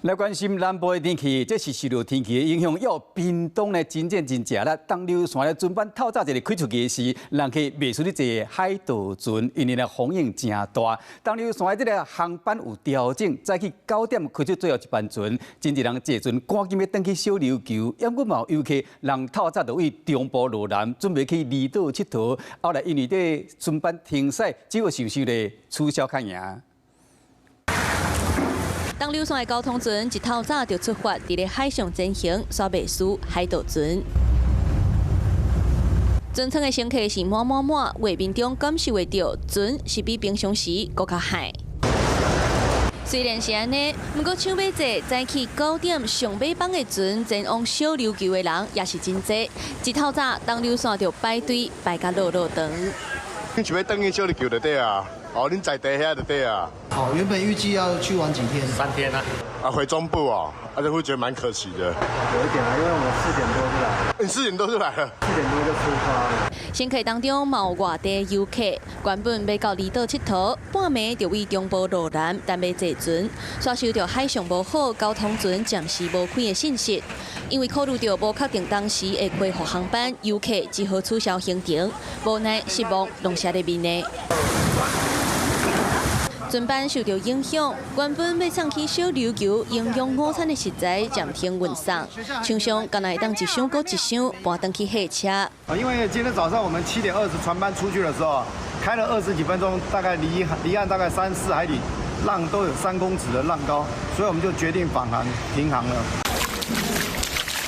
來關心南部的天氣，這是受著天氣的影響，要屏東呢真正真食力。東流線的船班透早一个開出去時，人客袂輸咧坐海盜船，因為呢風湧誠大。東流線的這个航班有調整，早起9點開出最後一班船，真濟人坐船趕緊欲轉去小琉球。猶閣嘛有遊客人透早就對中部落南，準備去離島𨑨迌。後來因為這船班停駛，只好想想咧取消較贏。東流線的交通船一透早就出發，佇咧海上前行，煞袂輸海盜船。船艙的乘客是滿滿滿，畫面中感受會著，船是比平常時閣較海。雖然是按呢，毋過搶欲坐早起9點上尾班的船前往小琉球的人也是真濟。一透早，東流線就排隊排甲落落長。恁是欲轉去小琉球就對啊。哦，恁在地遐就對啊。好，原本預計要去玩幾天？3天啊。啊，回中部啊，啊，就會覺得蠻可惜的。有一點啊，因為我們四點多就來了。你四點多就來了？ 4點多就出發了。乘客當中嘛有外地遊客，原本欲到離島𨑨迌，半暝就對中部落南，等欲坐船，煞收著海象無好，交通船暫時無開的信息。因為考慮著無確定當時會恢復航班，遊客只好取消行程，無奈失望攏寫佇面的。船班受著影響，原本欲送去小琉球營養午餐的食材暫停運送，廠商敢若會當一箱閣一箱搬轉去貨車。啊，因為今天早上我們7點20船班出去的時候，開了20幾分鐘，大概離岸大概3、4海里，浪都有3公尺的浪高，所以我們就決定返航停航了。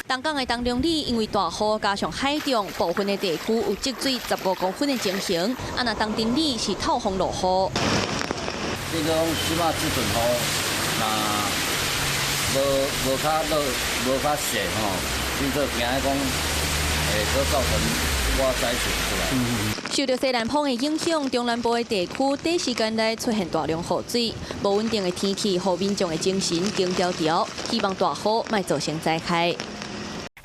東港的東龍里因為大雨加上海漲，部分的地區有積水15公分的情形。啊，若東丁里是透風落雨。這種這擺這陣雨，若無較落，無較細吼，變做驚講會閣造成我災情出來。受著西南風的影響，中南部的地區短時間內出現大量雨水，無穩定的天氣，予民眾的精神緊條條，希望大雨莫造成災害。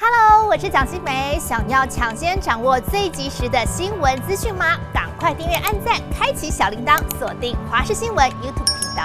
Hello，我是蔣新梅，想要搶先掌握最及時的新聞資訊嗎？趕快訂閱、按讚、開啟小鈴鐺，鎖定華視新聞 YouTube 頻道。